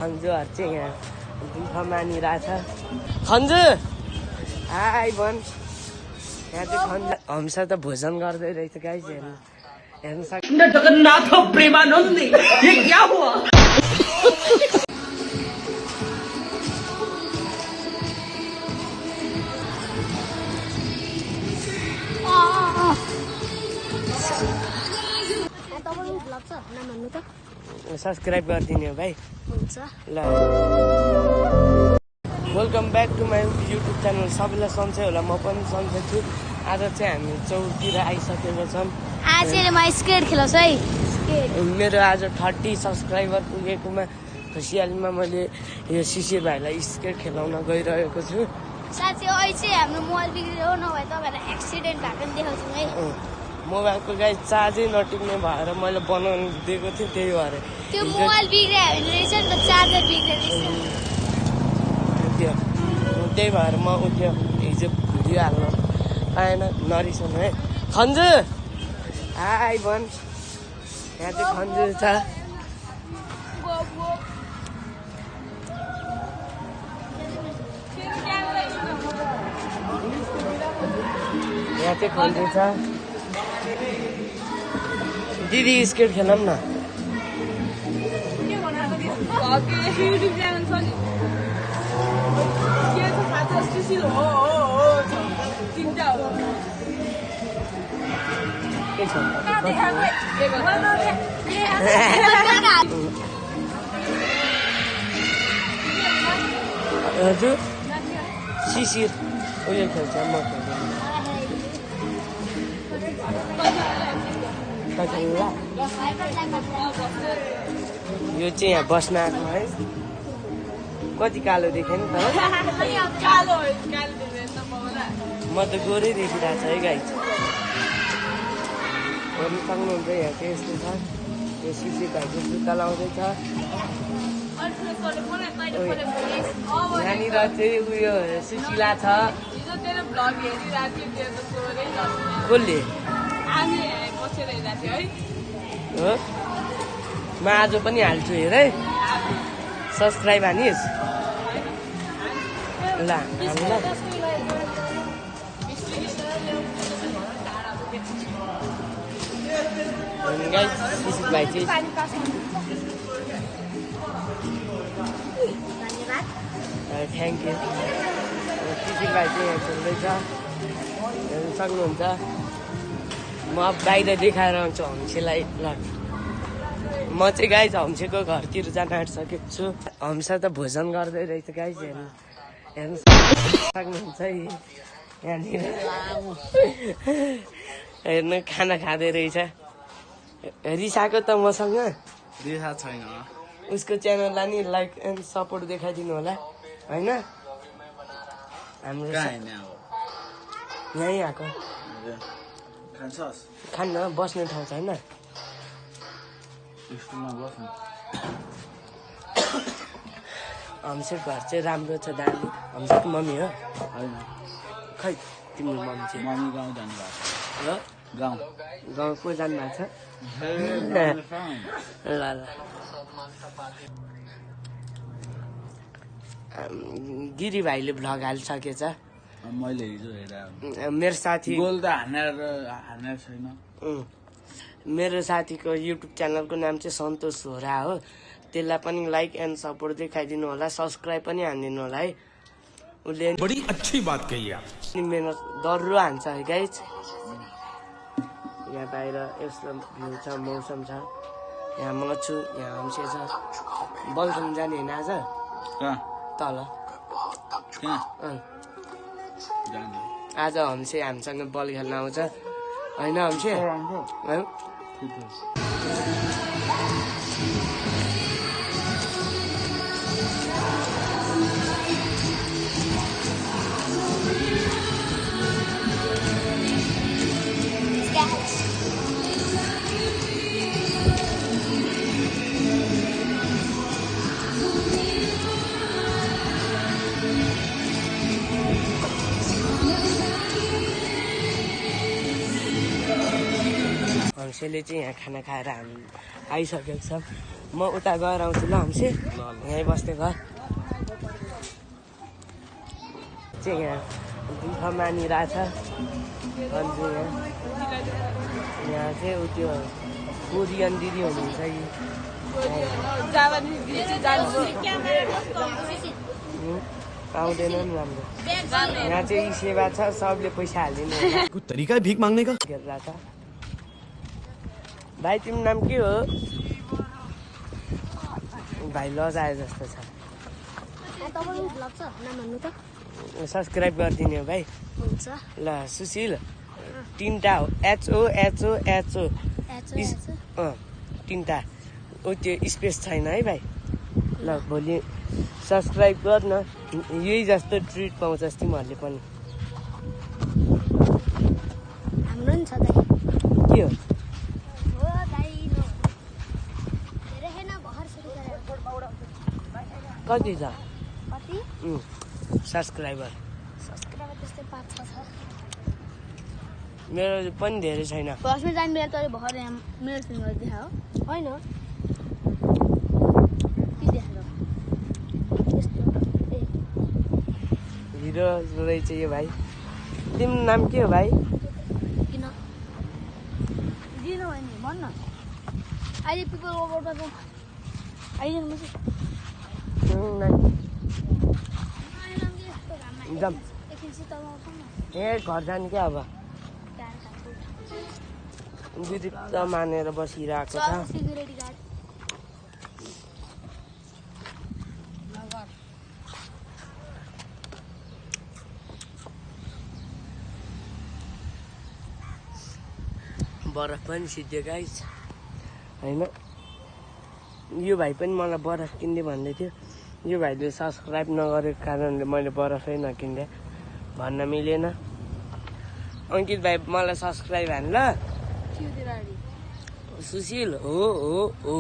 खन्जुहरू चाहिँ यहाँ दुःख मानिरहेछ। खन्जु हाई भन। यहाँ चाहिँ खन्जु हम्सा त भोजन गर्दै रहेछ गाइस। हेर्नु सक्छ जगन्नाथ प्रेमानन्द ये क्या हुआ? सब्सक्राइब गरिदिने हो भाइ। ल welcome back to my YouTube channel. सबैलाई सन्चै होला, म पनि सन्चै छु। आज चाहिँ हामी चौरतिर आइसकेको छौँ। आज म स्केट खेल्छु है। मेरो आज 30 सब्सक्राइबर पुगेकोमा खुसियालीमा मैले यो शिशिर भाइलाई स्केट खेलाउन गइरहेको छु। साथी अहिले चाहिँ हाम्रो मोबाइल बिग्रियो, नभए तपाईँहरूलाई एक्सिडेन्ट भएको नि देखाउँछु है। मोबाइलको गाइस चार्जै नटिक्ने भएर मैले बनाउनु दिएको थिएँ, त्यही भएर त्यो मोबाइल बिग्रियो रहेछ नि त, चार्जर बिग्रियो रहेछ। त्यही भएर म उठ्यो हिजो भिडियो हाल्न पाएन, नरिसाउनु है। खन्जु हाई भन। यहाँ चाहिँ खन्जु छ। यहाँ चाहिँ खन्जु छ। दिदी स्केट खेलौँ न। हजुर शिशिर उयो खेल्छ, म यो चाहिँ यहाँ बस्न आएको है। कति कालो देखेँ नि त। म त गोरै देखिरहेको छ है गाइस। हेर्नु सक्नुहुन्छ यहाँ चाहिँ यस्तो छ। यो शिशिर भाइको जुत्ता लाउँदैछ। यहाँनिर चाहिँ उयो सुशीला छ। कसले हो? म आज पनि हाल्छु हेर है। सब्सक्राइब हानिस् ल। हामीलाई शिशिर भाइ चाहिँ थ्याङ्क यू। शिशिर भाइ चाहिँ यहाँ खेल्दैछ, हेर्नु सक्नुहुन्छ। म बाहिर देखाएर आउँछु हम्सेलाई। ल म चाहिँ गाइस हम्सेको घरतिर जान आँटिसकेको छु। हम्सा त भोजन गर्दै रहेछ गाइस। हेर्नु सक्नुहुन्छ यहाँनिर। हेर्नु खाना खाँदै रहेछ। रिसाएको त मसँग। रिसा छैन। उसको च्यानललाई नि लाइक एन्ड सपोर्ट देखाइदिनु होला होइन। हाम्रो यहीँ आएको। खान्न बस्ने ठाउँ छैन। हम्सेको घर चाहिँ राम्रो छ, दामी। हम्सेको मम्मी हो होइन? खै तिम्रो मम्मी चाहिँ? मम्मी गाउँ जानुभएको छ। ल गाउँ को जानुभएको छ? ल ल गिरी भाइले भ्लग हालिसकेछ। मैले हिजो हेरेँ। मेरो साथी गोल त हानेर छैन। मेरो साथीको युट्युब च्यानलको नाम चाहिँ सन्तोष होरा हो। त्यसलाई पनि लाइक एन्ड सपोर्ट देखाइदिनु होला, सब्सक्राइब पनि हानिदिनु होला है। उसले बड़ी अच्छी बात कही आप। मेहनत दर्रो हान्छ है गाइस। यहाँ बाहिर यस्तो भ्यू छ, मौसम छ। यहाँ म छु, यहाँ हम्से छ। बल खेल्नु जाने होइन आज? तल आज हम्से हामीसँग बल खेल्न आउँछ होइन हम्से? हम्सेले चाहिँ यहाँ खाना खाएर हामी आइसकेको छ। म उता गएर आउँछु ल हमसे यहीँ बस्दै घर चाहिँ यहाँ दुःख मानिरहेछ अन्जु यहाँ चाहिँ उ त्यो कोरियन दिदी हुनुहुन्छ कि आउँदैनन् राम्रो यहाँ चाहिँ यी सेवा छ सबले पैसा हालिदिनु कुछ तरीका है भीख मांगने का भाइ तिम्रो नाम के हो भाइ लजाए जस्तो छ सब्सक्राइब गरिदिने हो भाइ ल सुशील 3टा हो HO 3टा ऊ त्यो स्पेस छैन है भाइ ल भोलि सब्सक्राइब गर न यही जस्तो ट्रिट पाउँछस् तिमीहरूले पनि हाम्रो नि छ दाइ के हो हो दाइ नो धेरै हैन भर्खर सुरु गरे कति छ कति सब्सक्राइबर त्यस्तै 5-6 छ मेरो पनि धेरै छैन फर्स्टमा जाने बेला तले भर्खर यहाँ मेरो फिल्म गरिदिए हो हैन के देखायो यस्तो हिरो रहेछ यो भाइ तिम्रो नाम के हो भाइ किन दिनु भयो नि भन्न अहिले पिपल ओभरबाट अहिले म एकदम ए घर जाने क्या अब विद्युत मानेर बसिरहेको छ सिक्युरिटी गार्ड बरफ पनि सिद्धो गाइस होइन यो भाइ पनि मलाई बरफ किन्ने भन्दै थियो यो भाइले सब्सक्राइब नगरेको कारणले मैले बरफै नकिन्दे भन्न मिलेन अङ्कित भाइ मलाई सब्सक्राइब हान ल सुशील हो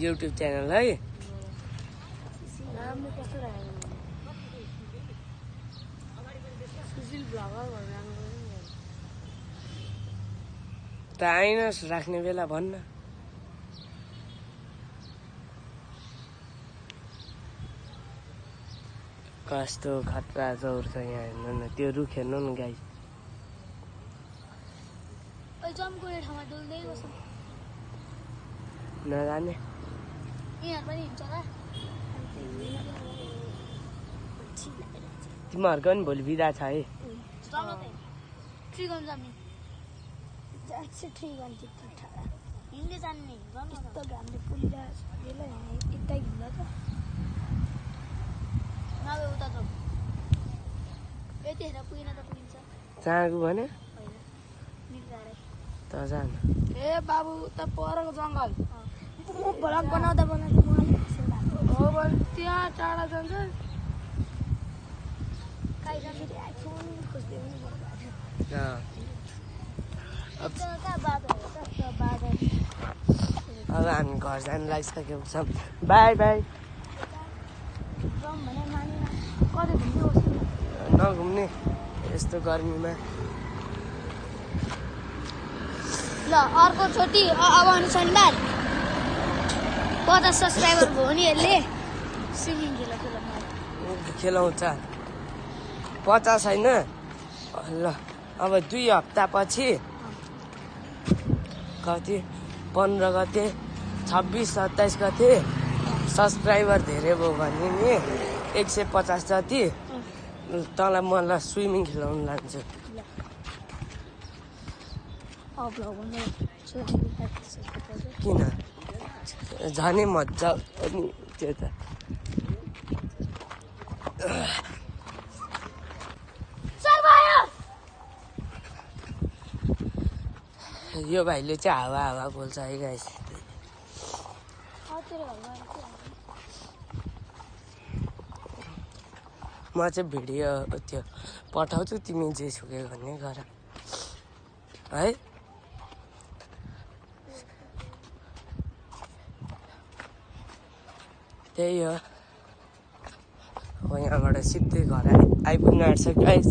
युट्युब च्यानल है त आइनस् राख्ने बेला भन्न कस्तो खतरा चौर छ यहाँ हेर्नु न त्यो रुख हेर्नु न गाई नजाने तिमीहरूको पनि भोलि बिदा छ है चाँगु भने त जान ए बाबु त परको जङ्गल भ्लग बनाउँदा हो त्यहाँ टाढा जान्छ अब हामी घर जानु लागिसकेको छ बाई बाई नघुम्ने यस्तो गर्मीमा ल अर्को चोटि अब आउने शनिबार 50 सब्सक्राइबर भयो नि यसले स्विमिङ खेलाउँछ 50 होइन ल अब 2 हप्तापछि कति 15 गते 26-27 गते सब्सक्राइबर धेरै भयो भने नि 150 जति तँलाई मलाई स्विमिङ खेलाउनु लान्छु किन झनै मजा पनि त्यो त यो भाइले चाहिँ हावा बोल्छ है गाइस म चाहिँ भिडियो त्यो पठाउँछु तिमी जे सुकै भन्ने गर है त्यही हो यहाँबाट सिधै घर आइपुग्नु आँट्छ गाइस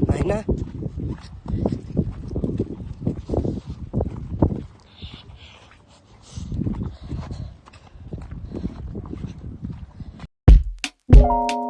होइन बाई